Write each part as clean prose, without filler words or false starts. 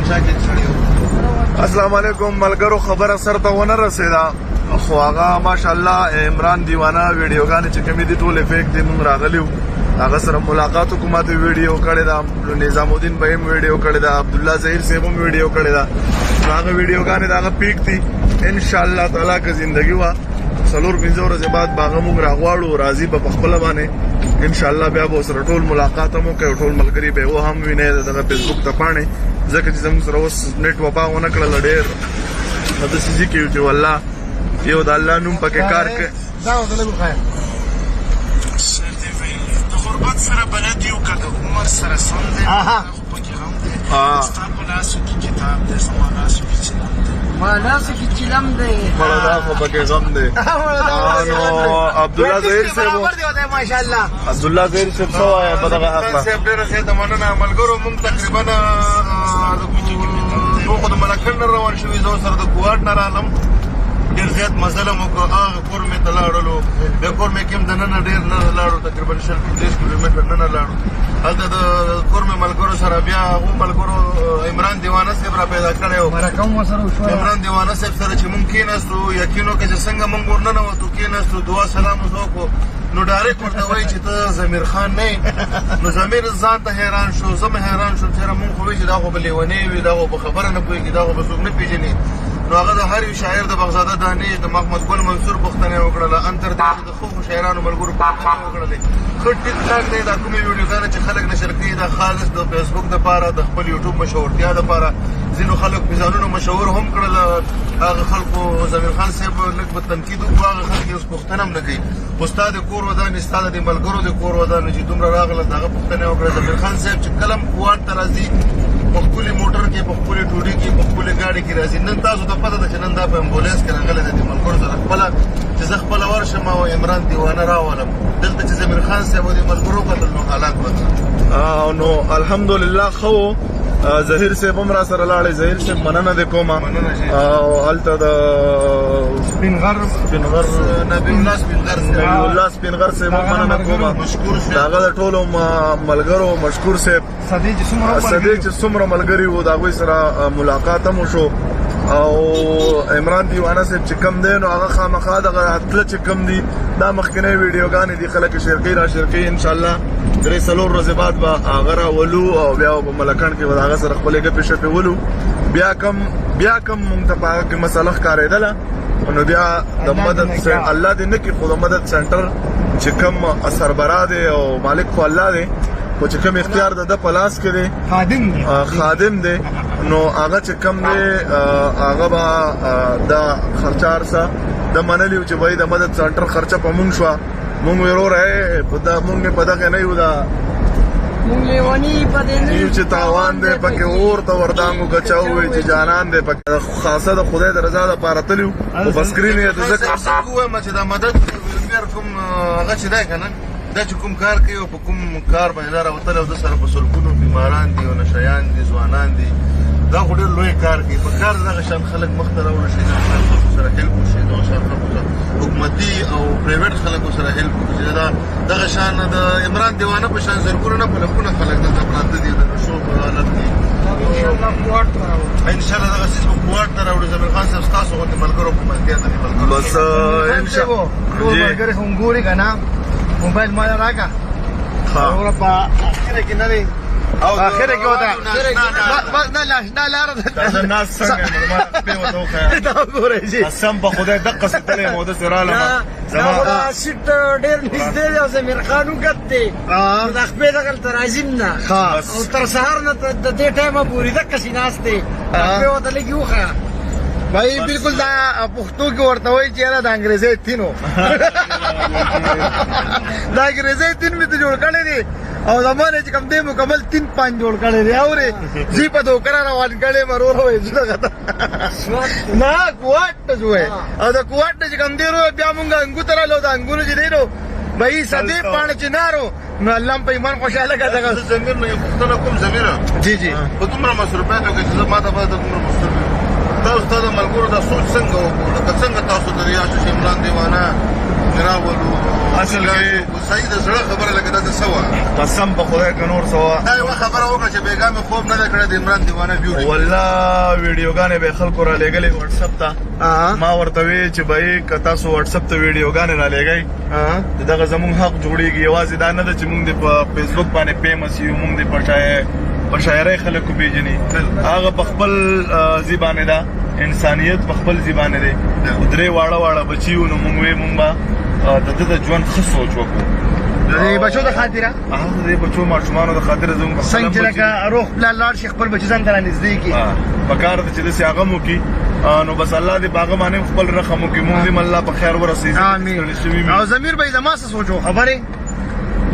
چا کې سړی. السلام علیکم ملګرو، خبره سر ته ونه رسیدا، خو هغه ماشاءالله عمران دیوانه ویډیوګانې چې کومې دي ټولې fake دي. مونږ راغلی وو، هغه سره ملاقات وکړو، ماته ویډیو کړې ده، نظام الدین بهیم ویډیو کړې ده، عبد الله ظهیر صاحب هم ویډیو کړې ده. نو هغه ویډیوګانې د هغه fake دي. ان شاء الله تعالی که زندگی وه، 4-5 ورځې بعد به هغه مونږ راغواړو، راځي به په خپله باندې. ان شاء الله بیا به سره ټول ملاقات هم وکړو، ټول ملګري به و هم ویني دغه فیسبوک ته پاڼې، ځکه چې زموږ سره اوس نت وفا ونه کړل. ډېر داسې ځي کې چې والله یو د الله نوم پکې کار کوي. دا ورته لږ وښایه. د غربت سره بلد یو که د عمر سره سم دی، خو پکې غم دی. ستا په لاسو کې کتاب دی، زما لاسو کې چلم دی. ما لاسو کې چلم دی. مړه دا خو پکې غم دی. نو عبد الله ظهیر صاحب، برابر دی وته، ماشاءالله. عبد الله ظهیر صاحب څه وایي په دغه حق؟ صاحب، ډېره زیاته مننه. ملګرو، مونږ تقریبا دوه خو د ملکنډ نه روان شوي، زه سره د کوهاټ نه رالم. ډېر زیات مزل مو وکړ. هغه کورمې ته لاړلو، بیا کورمې کې هم دننه ډېر نه لاړو، تقریبا 20-25 کیلومتر ننه لاړو. هلته د کورمې ملګرو سره بیا هغو ملګرو عمران دیوانه صاحب را پیدا کړی و. مرکه هم ورسره وشوه. عمران دیوانه صاحب سره چې مونږ کېناستو، یقین وکړه چې څنګه مونږ ورننوتو، کېناستو، دعا سلام وکړو، نو direct ورته وایي چې ته ضمیر خان نه یې. نو ضمیر ځان ته حیران شو، زه هم حیران شوم چې مونږ خو وایي چې دا خو به لیونی وي، دا خو به خبره نه پوهېږي، دا خو به څوک نه پېژني. نو هغه د هر یو شاعر، د بخزاده دانش، د محمد ګل منصور پوښتنه وکړله، ان تر دې د ښو ښو شاعرانو ملګرو پوښتنه وکړلې. ښه ټیک ټاک دی. دا کومې ویډیوګانې چې خلک نشر کوي، دا خالص د فیسبوک دپاره، د خپل یوټیوب مشهورتیا دپاره. ځینو خلک په ځانونو مشهور هم کړل. هغه خلکو ضمیر خان صاحب لږ به تنقید وکړو، هغه خلک یې اوس پوښتنه هم نه کوي. خو ستا د کور ودان، ستا د ملګرو د کور ودان چې دومره راغله، د هغه پوښتنه وکړه. ضمیر خان صاحب چې کله هم کوهاټ ته راځي، په ښکلي موټر کې، په ښکلي ټوډي کې، په ښکلي ګاډي کې راځي. نن تاسو ته پته ده چې نن دا په امبولانس کې راغلی دی د ملګرو سره خپله، چې زه خپله ورشم او عمران دیوانه راولم دلته. چې ضمیر خان صاحب او د ملګرو کتل، نو حالات بدل. نو الحمدلله خو ظهیر صاحب هم را سره لاړې. ظهیر صاحب، مننه دې کومه. او هلته د سپین غر سپین غر نبی الله سپین غر نبی الله سپین غر صاحب هم مننه کومه. مشکور صاحب. د هغه د ټولو ملګرو، مشکور صاحب، سدې چې څومره سدې چې څومره ملګري وو، د هغوی سره ملاقات هم وشو. او عمران دیوانه صاحب چې کم دی، نو هغه خامخا دغه تله چې کم دي، دا مخکنۍ ویډیوګانې دي، خلک share کوي را share کوي. انشاءالله 3-4 ورځې بعد به هغه راولو او بیا په ملکنډ کې به د هغه سره خپلې ګپې شپې ولو. بیا کم مونږ ته په هغه کې مسله ښکارېدله، نو بیا د مدد الله دې نه کړي، خو د مدد سنټر چې کم سربراه دی او مالک خو الله دی، خو چې کوم اختیار د ده په لاس کې دی، خادم دی. خادم دی، نو هغه چې کم دی، هغه به دا خرچه ارسه د منلی چې وایي د مدد سنټر خرچه په مونږ شوه. مونږ وروره په دا مونږ په دغه نه یو دا مونږ لیونی په دې نه یو چې تاوان دی پکې اور ته وردانګو کچاو وي چې جانان دی پکې. خاصه د خدای د رضا لپاره تلو، او په screen یې د ځکه وایم چې دا مدد welfare کوم هغه چې دی که نه، دا چې کوم کار کوي او په کوم کار باندې دا راوتلی او د سره په سلګونو بیماران دي او نشیان دي، ځوانان دي، دا خو ډېر لوی کار کوي. په کار دغه شان خلک مخته راوړل شي، دغه شان خلکو سره help وشي، دغه شان خلکو سره حکومتي او private خلکو سره help وشي. دا دغه شان د عمران دیوانه په شان زرګونه نه، په لکونه خلک دلته پراته دي، د نشو په حالت کې. ان شاء الله کوارټ ته راوړو. ان شاء الله دغه څیز په کوارټ ته راوړو. زمیر خان صاحب، ستاسو غوندې ملګرو په ملتیا د ملګرو. بس ان شاء ټول ملګري هم ګوري که نه، موبایل ما راکړه وروره، په اخره کې نه دی او اخره کې وته نه لاشنا لاره. دا ناس څنګه ما په وته وخیا؟ دا وګورئ چې قسم په خدای دقه ستلې موده سره رااله زما سیټ ډېر نږدې دی او زمیر خان وګت دی، د خپې دغلته راځم نه او تر سهار نه د دې ټایمه پورې دقسې ناست دی، خپې ورته لږې وښیه. بھائی، بالکل دا پښتو کې ورته وایي چې یاره د انګریزۍ تینو، دا انګریزۍ تین مې ته جوړ کړی دی او زمانه چې کوم دی مکمل تین پان جوړ کړی دی. اورې زی په دوکره روان کړی مرور وای، زه دغه نه کوټ ته زوی او د کوټ چې کوم دی رو، بیا مونږ انګو ته رالو. د انګورو چې دی نو بھائی سدې پاڼ چې نارو، نو الله په ایمان خوشاله کا دغه. زه ضمیر نه یو پوښتنه کوم، ضمیر. جی جی. په دومره مصروفیاتو کې چې زه ما ته به دومره مصروف، تاسو ته د ملګرو دا سوچ څنګه وکړو؟ لکه څنګه تاسو ته یاد شو چې عمران دیوانه راولو؟ اصل کې صحیح د زړه خبره لکه داسې څه وه. قسم په خدای که نور څه وه. دا یوه خبره وکړه چې بېګا مې خوب نه دی کړی د عمران دیوانه ویډیو. والله ویډیوګانې به خلکو را لېږلې واتساپ ته، ما ورته وی چې به که تاسو واتساپ ته ویډیوګانې را لېږئ دغه زمونږ حق جوړیږي. یوازې دا نه ده چې مونږ دې په فیسبوک باندې فیمس یو، مونږ دې په شاعرۍ خلک وپېژني. هغه په خپل ځای باندې ده، انسانیت په خپل ځای باندې دی. درې واړه واړه بچي وو، نو مونږ وی مونږ به د ده د ژوند ښه سوچ وکړو. د دې بچو د خاطره، هغه د دې بچو ماشومانو د خاطره زموږ په څنګه چې لکه روغ پلار لاړ شي خپل بچي ځان ته رانږدې کړي. پکار ده چې داسې هغه مو کړي. نو بس الله دې په هغه باندې خپل رحم وکړي، مونږ دې الله په خیر ورسوي. آمین. او ضمیر به زما څه سوچو خبرې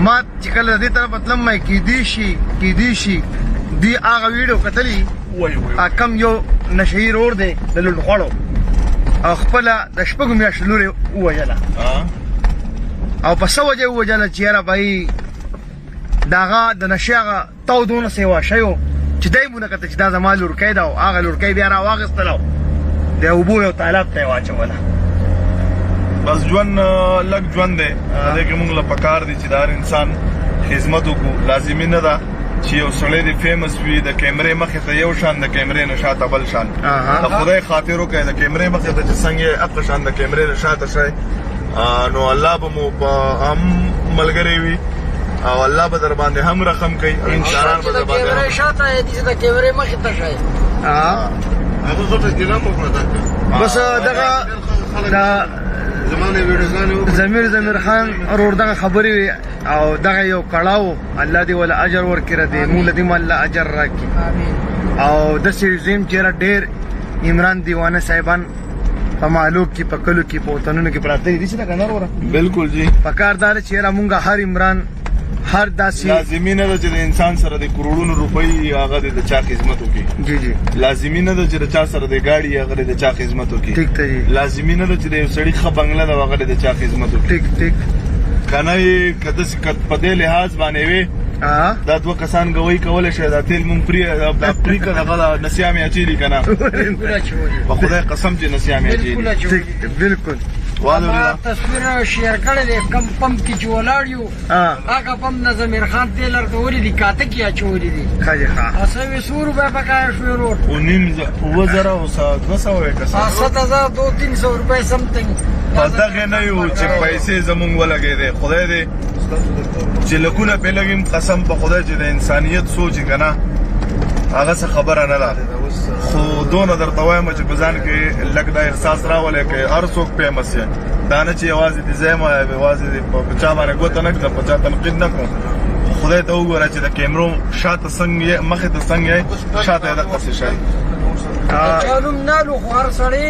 ما چې کله دې طرف تلم مې کېدی شي دی هغه ویډیو کتلی کم یو نشهیي رور دی د لوټخوړو او خپله د شپږو میاشتو لور یې ووژله او په څه وجه یې ووژله چې یاره بهایي د هغه د نشې هغه تاو دونه سیوا شوی و چې دی مو نه کتل چې دا زما لورکۍ ده او هغه لورکۍ بیا راواخیستله او د اوبو یو تالاب ته یې واچوله. بس ژوند لږ ژوند دی، دې کې موږ له پکار دی چې د هر انسان خدمت وکړو. لازمي نه ده چې یو سړی دی فیمس وي، د کیمرې مخې ته یو شان، د کیمرې نه شاته بل شان. د خدای خاطر وکړئ، د کیمرې مخې ته چې څنګه یې هغه شان د کیمرې نه شاته شئ، نو الله به مو په هم ملګری وي او الله به در باندې هم رحم کوي او انسانان به در باندې کیمرې شاته دي، د کیمرې مخې ته شئ. هغه غټه ګیله مو کړه بس دغه د زمانه ویډیوګانې ضمیر خان ورور دغه خبرې وي او دغه یو کړاو، الله دې ولا اجر ورکړي، دې موږ له دې الله اجر راکړي. او داسې زم چې ډېر عمران دیوانه صاحبان په معلوم کې په کلو کې په وطنونو کې پراته دي چې دا کنه وروره. بالکل جی، پکار دا چې یاره مونږ هر عمران هر داسې لازمي نه ده چې د انسان سره د کروڑونو روپۍ هغه د چا خدمت وکړي. جی جی، لازمي نه ده چې د چا سره د ګاډي هغه د چا خدمت وکړي. ټیک ته جی. لازمي نه ده چې د یو سړي ښه بنګله ده هغه د چا خدمت وکړي. ټیک ټیک. که نه یې که داسې که په دې لحاظ باندې وي دا دوه کسان ګوي کولای شي، دا تیل مونږ پری دا پری که دغه دا نسیا مې اچېلي که نه، په خدای قسم چې نسیا مې اچېلي. بالکل. ما تصویر شیر کړی دی، کم پمپ کې چې ولاړ یو هغه پمپ نه ضمیر خان تیل ورته ولي دي، کاته کې اچولي دي. ښه جي ښه. څه سو روپۍ پکار شوې ورور؟ 75,200 وې که څه؟ 7200 روپۍ سمثینګ. په دغه نه یو چې پیسې زمونږ ولګېدې، خدای دې چې لکونه پې لګیم، قسم په خدای چې د انسانیت سوچ که نه هغه څه خبره نه ده. خو دونه درته وایم چې په ځان کې لږ دا احساس راولې که هر څوک فیمس یې، دا نه چې یوازې دې زه یم، یوازې دې په چا باندې ګوته نه ږدم، په چا تنقید نه کوم. خو خدای ته وګوره چې د کیمرو شاته څنګه یې، مخې ته څنګه یې، شاته یې دقسې شی. چا نوم نه الو، خو هر سړی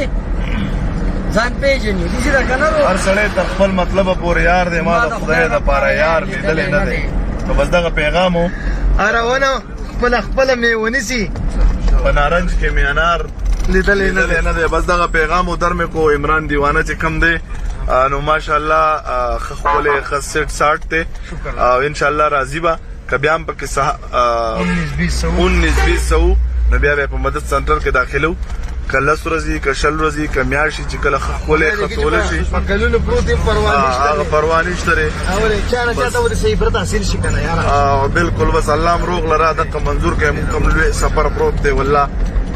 ځان پېژني، داسې ده که نه؟ هر سړی تر خپل مطلبه پورې یار دی، ما د خدای دپاره یار لیدلی نه دی. نو بس دغه پیغام و. هره ونه خپله خپله مېوه ونیسي، په نارنج کې مې انار لیدلی نه دی. بس دغه پیغام و در مې کو. عمران دیوانه چې کم دی نو ماشاءالله ښه ښکلی ښه سیټ ساټ دی او انشاءالله راضي به که بیا هم پکې 19 20 سو، نو بیا به په مدد سنټر کې داخلو، که لس ورځې که 20 ورځې که میاشتې، چې کله ښه ښکلی ښه سوله شي. په کلونو پروت یم، پروا نشته. هغه پروا نشته دی. چا نه چاته ورسې عبرت حاصل شي که نه یاره. بالکل، بس الله هم روغ لره دقه منظور کړي. موږ کوم لوی سفر پروت دی، والله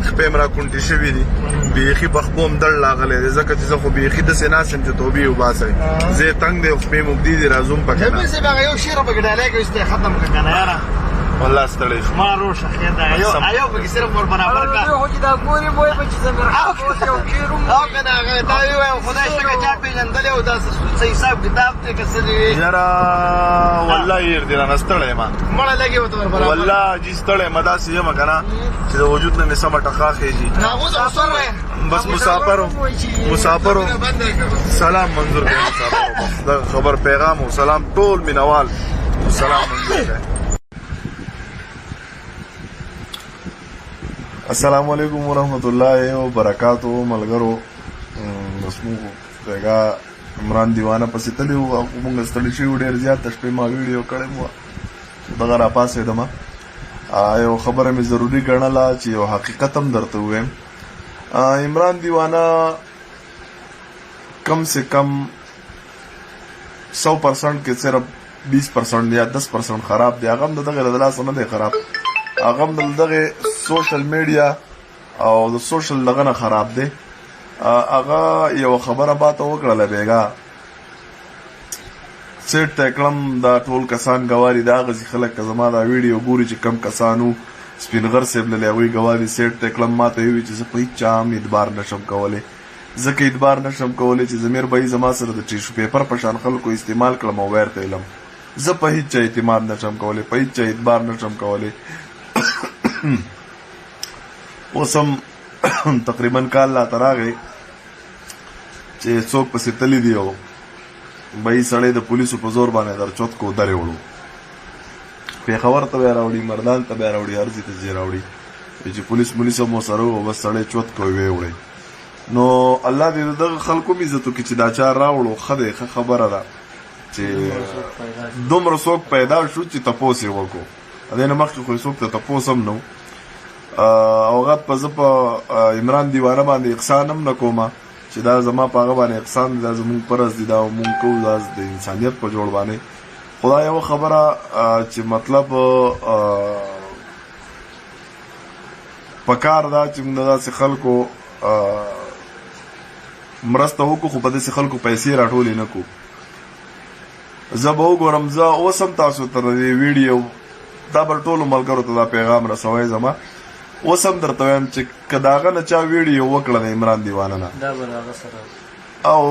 خپې هم را کونډې شوي دي، بیخي په خپو هم دړ راغلی دی، ځکه چې زه خو بیخي داسې ناست یم چې توبې وباسئ، زه تنګ دی او خپې مې اوږدې دي، راځوم پکې. جميل صاحب هغه یو شعر پکې ډالۍ کوي چې ختم کړه که نه یاره. والله ستړی شوم. ما روشه خیر دی، یو یو پکې صرف ور برابر کړه. خو چې دا ګوري وای به چې ضمیر خان اوس یو شعر هم او که نه هغه تا ووایه خدای شته که چا پېژندلی او دا څه حساب کتاب دی که څه دی وي. یاره والله هېر دی رانه، ستړی یم. مړه لګې ورته ور برابر. والله جي ستړی یم، داسې یم که نه چې د وجود نه مې سمه ټخا خېژي. هغه ته څه وایې؟ بس مسافرو مسافرو سلام منظور کړئ، مسافرو بس دغه خبر پیغام او سلام ټول مینوال سلام منظور کړئ. السلام علیکم ورحمت الله وبرکاتو ملګرو، بس موږ بیګا عمران دیوانه پسې تللي وو، خو موږ ستړي شوي وو ډېر زیات. د شپې ما ویډیو کړې وه، دغه راپاڅېدم. یو خبره مې ضروري ګڼله چې یو حقیقت هم درته ووایم. عمران دیوانه کم سے کم 100% کې صرف 20% یا 10% خراب دی، هغه هم د دغه د لاسه نه دی خراب، هغه هم د دغه سوشل میډیا او د سوشل دغه نه خراب دی. هغه یو خبره باته وکړله بیګا سیټ ته کړم، دا ټول کسان ګواري، دا غزي خلک که زما دا ویډیو ګوري چې کم کسانو سپین غر صاحب له هغوی ګواري. سیټ ته کړم، ما ته وی چې زه په هیڅ چا هم اعتبار نشم کولی، ځکه اعتبار نشم کولی چې ضمیر بای زما سره د ټیشو پیپر په شان خلکو استعمال کړم او ورته علم. زه په هیڅ چا اعتماد نشم کولی، په هیڅ چا اعتبار نشم کولی. اوس هم تقریبا کال لا ته راغی چې څوک پسې تللی دی او به یې سړی د پولیسو په زور باندې در چوت کو درې وړو، پېښور ته به یې راوړي، مردان ته به یې راوړي، هر ځای ته چې راوړي چې پولیس مولیس هم ورسره وو، بس سړی چوت کو ویې وړي. نو الله دې د دغه خلکو هم عزت وکړي چې دا چا راوړو، ښه دی، ښه خبره ده چې دومره څوک پیدا شو چې تپوس یې وکړو. دې نه مخکې خو یې څوک ته تپوس هم نه او هغه په زه په عمران دیوانه باندې احسان هم نه کوم چې دا زما په هغه باندې احسان دی، دا زمونږ فرض دی، دا مونږ کوو، دا د انسانیت په جوړ باندې. خو دا یوه خبره چې مطلب پکار ده چې موږ داسې خلکو مرسته وکړو، خو په داسې خلکو پیسې راټولې نه کړو. زه به وګورم، زه اوس هم تاسو ته د دې ویډیو دا بل ټولو ملګرو ته دا پیغام رسوی، زما اوس هم درته وایم چې که د هغه نه چا ویډیو وکړه د عمران دیوانه نه دا به د هغه سره او